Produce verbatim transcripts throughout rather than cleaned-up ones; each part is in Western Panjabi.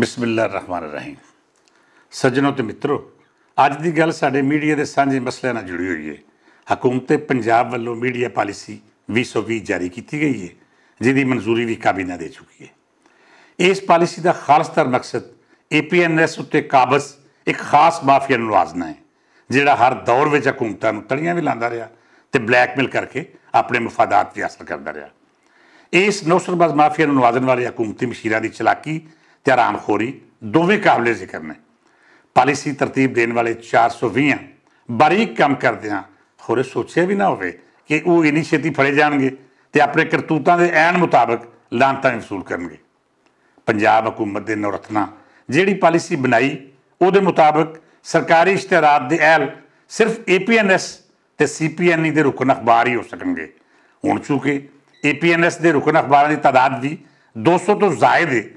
بسم اللہ الرحمن الرحیم۔ سجنوں تے متروں، اج دی گل ساڈے میڈیا دے سانجھے مسئلیاں نال جڑی ہوئی ہے۔ حکومت پنجاب ولوں میڈیا پالیسی ویہہ سو ویہہ جاری کیتی گئی ہے، جس دی منظوری وی کابینہ دے چکی ہے۔ اس پالیسی دا خالص تر مقصد اے پی این ایس اتے قابض ایک خاص مافیا نوں نوازنا ہے، جہڑا ہر دور وچ حکومتاں نوں تڑیاں وی لاندا رہیا تے بلیک میل کر کے اپنے مفادات وی حاصل کردا رہیا۔ اس نوسر باز مافیا نوں نوازن والے حکومتی مشیراں دی چلاکی تے آرام خوری دوویں قابل ذکر نے۔ پالیسی ترتیب دین والے چار سو ویہاں باریک کم کردیاں خورے سوچیا وی نہ ہووے کہ او انہی چھتی پھڑے جانگے تے اپنے کرتوتاں دے عین مطابق لانتاں وصول کرنگے۔ پنجاب حکومت دے نورتھنا جیہڑی پالیسی بنائی، اوہدے مطابق سرکاری اشتہارات دے اہل صرف اے پی این ایس تے سی پی این ای دے رکن اخبار ہی ہو سکنگے۔ ہن چونکہ اے پی این ایس دے رکن اخباراں دی تعداد وی دو سو توں زائد ہے،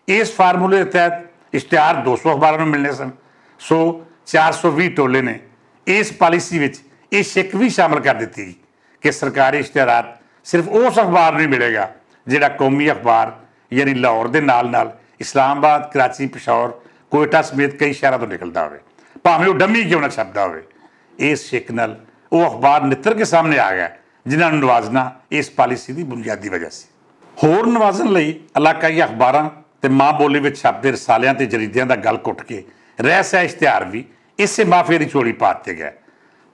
اس فارمولے دے تحت اشتہار دو سو اخباراں نوں ملنے سن۔ سو چار سو ویہہ ٹولے نے اس پالیسی وچ ایہہ شک وی شامل کر دتی کہ سرکاری اشتہارات صرف اس اخبار نوں ہی ملے گا جہڑا قومی اخبار یعنی لاہور دے نال نال اسلام آباد، کراچی، پشاور، کوئٹہ سمیت کئی شہراں توں نکلدا ہووے، بھاویں او ڈمی کیوں نہ چھپدا ہووے۔ اس شک نال او اخبار نتر کے سامنے آ گیا، جنہاں نوں نوازنا اس پالیسی دی بنیادی وجہ سی۔ ہور نوازن لئی علاقائی اخباراں تے ماں بولی وچ چھپدے رسالیاں تے جریدیاں دا گل کٹ کے رہ سہ اشتہار وی اسے مافیا دی چوڑی پا دتے گئے۔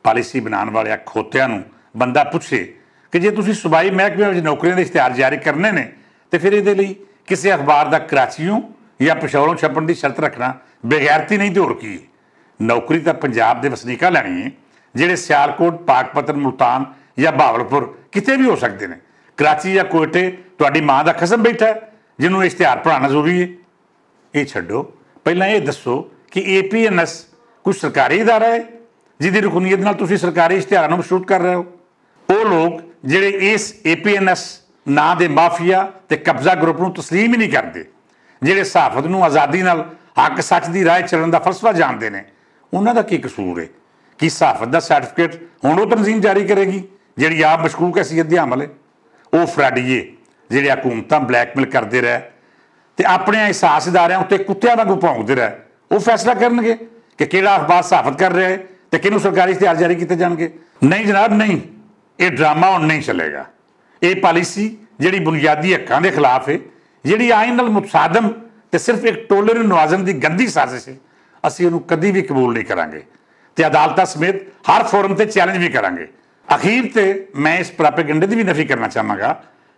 پالیسی بنان والے کھوتیاں نوں بندہ پچھے کہ جے تسی صوبائی محکمے وچ نوکریاں دے اشتہار جاری کرنے نے، تے فیر ایہدے لئی کسے اخبار دا کراچیوں یا پشاوروں چھپن دی شرط رکھنا بغیرتی نہیں تے ہور کی ہے؟ نوکری تاں پنجاب دے وسنیکاں لینی ہے، جہڑے سیالکوٹ، پاکپتن، ملتان یا بھاولپور کتے وی ہو سکدے نے۔ کراچی یا کوئٹے تہاڈی ماں دا قسم بیٹھا ہے، جنوں اشتہار پڑھانا ضروری ہے؟ ایہہ چھڈو، پہلاں ایہہ دسو کہ اے پی این ایس کوئی سرکاری ادارہ ہے جس دی رکنیت نال تسی سرکاری اشتہاراں نوں مشروط کر رہے ہو؟ او لوگ جہڑے اس اے پی این ایس ناں دے مافیا تے قبضہ گروپ نوں تسلیم ہی نہیں کردے، جہڑے صحافت نوں آزادی نال حق سچ دی رائے چلن دا فلسفہ جاندے نے، انہاں دا کی قصور ہے؟ کی صحافت دا سرٹیفکیٹ ہن او تنظیم جاری کرے گی جہڑی آپ مشکوک حیثیت دے حامل ہے؟ او فراڈیے جہڑے حکومتاں بلیک میل کردے رہے تے اپنے احساس اداریاں اتے کتیاں وانگوں بھونکدے رہے، او فیصلہ کرنگے کہ کہڑا اخبار صحافت کر رہا ہے تے کینوں سرکاری اشتہار جاری کیتے جانگے۔ نہیں جناب، نہیں، ایہہ ڈرامہ ہن نہیں چلے گا۔ ایہہ پالیسی جہڑی بنیادی حقاں دے خلاف ہے، جہڑی آئین نال متصادم تے صرف ایک ٹولے نوں نوازن دی گندی سازش ہے، اسی انہوں کدی وی قبول نہیں کرانگے تے عدالتاں سمیت ہر فورم تے چیلنج وی کرانگے۔ اخیر تے میں اس پراپیگنڈے دی وی نفی کرنا چاہواں گا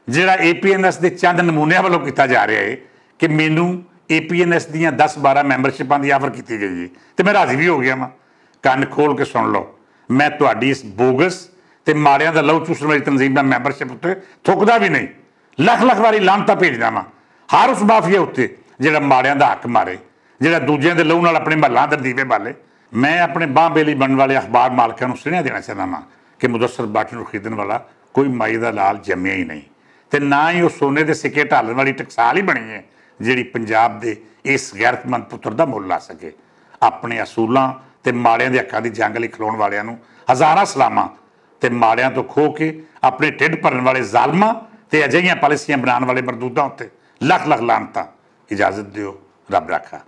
جہڑا اے پی این ایس دے چند نمونیاں ولوں کیتا جا رہا ہے کہ مینوں اے پی این ایس دیاں دس بارہ میمبرشپاں دی آفر کیتی گئی ہے تے میں راضی وی ہو گیا واں۔ کن کھول کے سن لو، میں تہاڈی اس بوگس تے ماڑیاں دا لہو چوسن والی تنظیم دا میمبرشپ اتے تھوکدا وی نہیں۔ لکھ لکھ واری لانتا بھیجدا واں ہر اس مافیا اتے جہڑا ماڑیاں دا حق مارے، جہڑا دوجیاں دے لہو نال اپنے محلاں دے دیوے بالے۔ میں اپنے باں بیلی بنن والے اخبار مالکاں نوں سنیا دینا چاہنا واں کہ مدثر باٹی نوں خریدن والا کوئی مائی دا لال جمیا ہی نہیں، تے نہ ہی او سونے دے سکے ڈالن والی ٹکسال ہی بنی ہے جہڑی پنجاب دے اس غیرت مند پتر دا مل لا سکے۔ اپنے اصولاں تے ماڑیاں دے حقاں دی جنگ لئی کھلون والیاں نوں ہزاراں سلاماں، تے ماڑیاں توں کھو کے اپنے ٹھڈ بھرن والے ظالماں تے اجہیاں پالیسیاں بنان والے مردوداں اتے لکھ لکھ لعنتاں۔ اجازت دیو، رب رکھا۔